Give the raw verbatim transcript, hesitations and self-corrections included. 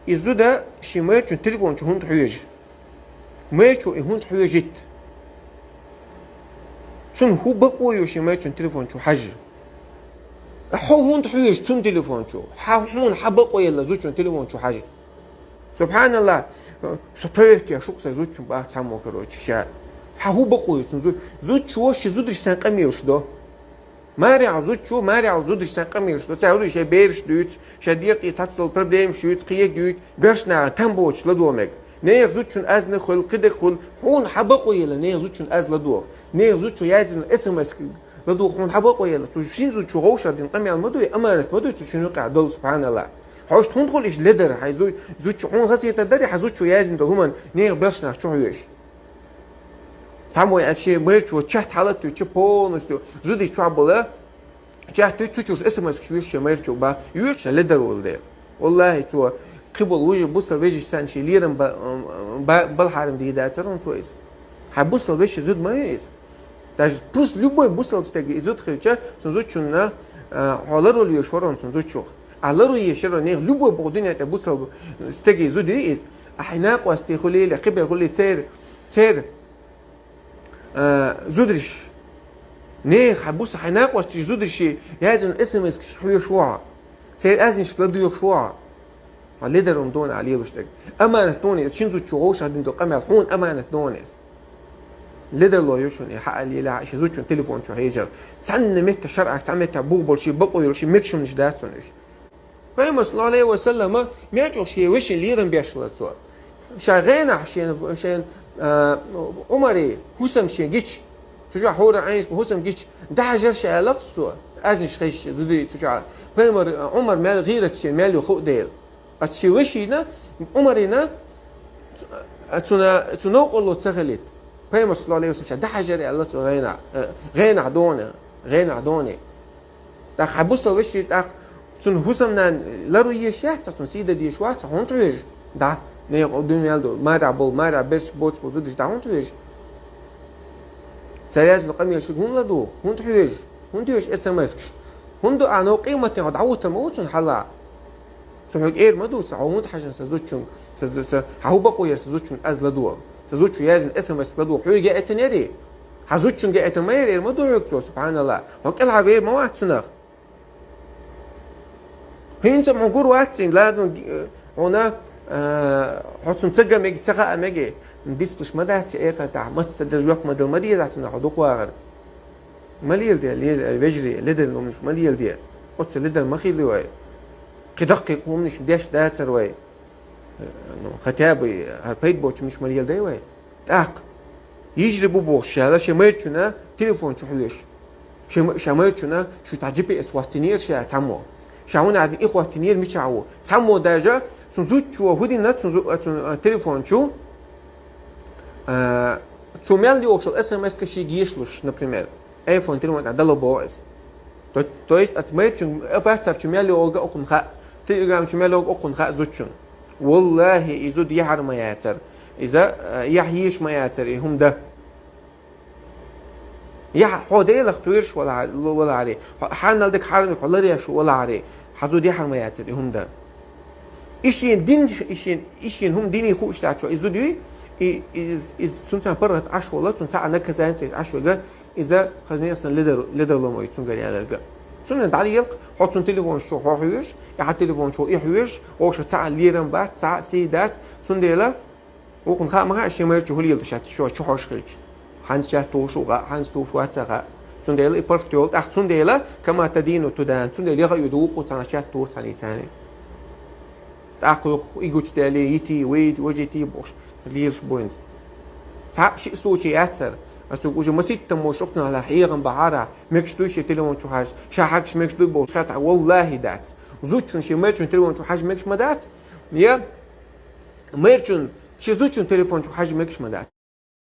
И зуда ший майрачун телефон чу хӀунда хьоьжу? Майрачо и хӀунда хьоьжуьйту? Цунна хӀун бакъо ю ший майрачун телефон чу хьажа? Хьо хӀунда хьоьжу цун телефон чу? Хьа, хьуна хьа бакъо елла зудчун телефон чу хьажа? Субханалла, со проверка еш шу-кх сайн зудчун бах цхьаммо, короче, ша. Хьа хӀун бакъо ю цун зу-, зудчо ши зударш сайн къамелаш до. Маре хьо зудчо, маре хьо зударш сайн къамелаш до. Цаьрга шай бераш дуьйцу, шай декъе цхьацца долу проблемаш юьйцу, кхиег юьйцу, берш нахана там боцуш ладогӀа мега. Нехан зудчун азна хуьлу, кхидерг хуьлу, хьуна хьа бакъо елла, нехан зудчун аз ладогӀа. Нехан зудчо яздина эс эм эс ладогӀа, хьуна хьа бакъо елла, цу шин зудчо вовшах дина къамел ма дуй, аманат ма дуй цу шин юкъахь долу, субханалла. Хьоьжуш хӀунда хуьлу иштта ледар, хьайн зу-, зудчо хьуна хазахетар дарий, хьан зудчо яздина долу хӀуманна нехан берш нах чу хьоьжуш? Цхьаммо аьлла шен майрачо чат хьалатуьйчу полностью зудий чохь бола, чат туьйцу, цу чуьра эс эм эс-каш вуьйцу шен майрачо бах, вуьйцу шен ледар волу дела. Валлахи, цо кхиболу вужа бусал вежаршца шен лерам ба-, ба-, балхьарам дийр дацара хьуна цо иза. Хьан бусал вешан зуда ма ю иза. Даже пусть любой бусал стеган и зуда хилча, цун зудчунна, а, хьо ларвала везаш вара хьуна цун зудчух. А ларвала езаш яра нехан любой боху дуьнен тӀе бусал стеган зуда ю иза. А хьайн накъостий хуьлийла, кхиберш хуьлийла церан, церан а, зударш. Нехан хьан бусал, хьайн накъостий зударшна яздина эс эм эс-каш хьоьжуш ву хьо. Церан аьзнашка ладоьгӀуш ву хьо. Хьо ледар ма ду хьуна лелош дерг. Аманат ду хьуна иза, шин зудчо вовшах дина долу къамел хьуна аманат ду хьуна иза. Ледарло ю шуна и хьа а лелахь, и ши зудчун телефон чу хьежар. Цхьанна метта шарӀахь, цхьа метта бух болуш, шен бакъо йолуш, шен мегаш хӀуманаш дац хьуна уьш. Пайхамар, саллаллаху Ӏалайхи ва саллама, мел чӀогӀа шен вешин лерам беш хилла цо. Ша гӀенахь шен, шен, а, Ӏумаре хӀусам шен гича, цу чохь хьур-Ӏийнаш хӀусам гича, дӀахьажар ша аьлла-кх цо, аьзнаш хезча, зударий цу чохь. Пайхамар, а, Ӏумар мел гӀийрат шен мел ю хууш дела. Аса шен вешина, Ӏумарина, а, цуьнан, цу новкъарло ца хилийта. Пайхамар, саллаллаху Ӏалайхи ва саллам, ша дӀахьажар аьлла цо гӀенахь, а, гӀенахь ду хьуна, гӀенахь ду хьуна. ТӀаккха хьан бусал веший, тӀаккха цуьнан хӀусамнана ларвала езаш яц, цуьнан сий дан дезаш вац, хьо хӀунда хьоьжу? ДӀа, нехан дуьнен мел ду, марехь болу, марехь берш боцуш болу зударш дӀа хӀунда хьоьжу? Цара яздина къамел шуьга хӀунда ладугӀу? ХӀунда хьоьжу? ХӀунда хьоьжу эс эм эс-каш? ХӀунда ду ахьа новкъа къематдийнахь хьо дӀахӀуттур ма ву цунна хьалха? Цо хьоьга эр ма ду, сан хьо хӀунда хьажна сан зудчуьнга, сан, сан, сан, хьан хӀун бакъо яра сан зудчуьнга аз ладогӀа? Сан зудчо яздина эс эм эс ладогӀа хьоьга яийтина ярий? Хьан зудчуьнга яийтина ма яра, эр ма ду хьоьга цо, субханалла. Хьо кӀелхьарвер ма вац цунах. ХӀинца-м хьуна гур вац цунна, ладно, э, хьуна, э, хьо цунна ца ган мега, ца хаа мега, дицлуш ма дац и эхартахь, маца ца дерг жоп ма дала ма деза цунах хьо дукха вахар. Ма леладе, ле-, вежарий, ледарлонаш ма леладе. Оццул ледар ма хилла вай. Кхин даккхий хӀуманаш деш дацара вай. Ну, хотя бы, хӀара пайда боцуш ма леладе вай. ТӀаккха, йижарий бу бохуш, ша аьлла шен майрачунна телефон чу хьоьжуш. Шен ма-, шен майрачунна шу тӀехь джи пи эс хӀоттийнера ша цхьаммо. Ша хӀунда аьлла и хӀоттийнера мичахь ву. Цхьаммо даже цуьнан зудчо хӀун дина цуьнан зу-, цуьнан, а, телефон чу, а, цо мел йохуш йолу эс эм эс-каш шега ешалуш, например. Айфон телефон тӀехь дало боху иза. То, то есть, аса майрачун, WhatsApp чу мел йогӀу окхунна хаьа, Telegram чу мел йогӀу окхунна хаьа зудчун. Валлахи, и зуда яхьар ма яцара. Иза, э, яхь йийш ма яцара, и хӀума дан. Яхь хьо Делах кхоьруш валахь-, валахьарий, хьо хьанал дика хьарам хьо ларъеш валахьарий, хьан зуда яхьар ма яцара, и хӀума дан. И шен дин, и шен, и шен хӀума диний хууш дац хьо, и зуда юй, и, и, и, и цунцан паргӀат Ӏаш вала, цунна цхьа а наказание ца еш Ӏаш вега, иза хаза несан ледар-, ледарло ма ю цуьнгара яларга. Цунна дӀалелакх, хьо цуьнан телефонаш чу хьо хьоьжуш, и хьан телефон чу и хьоьжуш, вовшах цхьа а лерам бац, цхьа а сий дац, цундела, вукхунна хаа ма хаьа, шен майрачо хӀун леладо ша, шо чу хьожуш хилча. ХӀинца чат тухуш ву хаьа, хӀинца тухуш вац а хаьа. Цундела и паргӀат йолу, тӀаккха цундела, кама тадину тудан, цундела яха а йоду вукхо цхьана чат туху цхьаьний цхьаьний. ТӀаккха юха и гучудаьлла, йитий, вай, важитий бохуш, лелаш бу хӀинца. Цхьаъ шиъ случай яцара. Аса уже маситтан мо шух цунах хьехам бахьара, мегаш дуй шен телефон чу хьажа, ша хьагаш мегаш дуй бохуш хатахь, валлахи, дац. Зудчун шен майрачун телефон чу хьажа мегаш ма дац. Я майрачун шен зудчун телефон чу хьажа мегаш ма дац.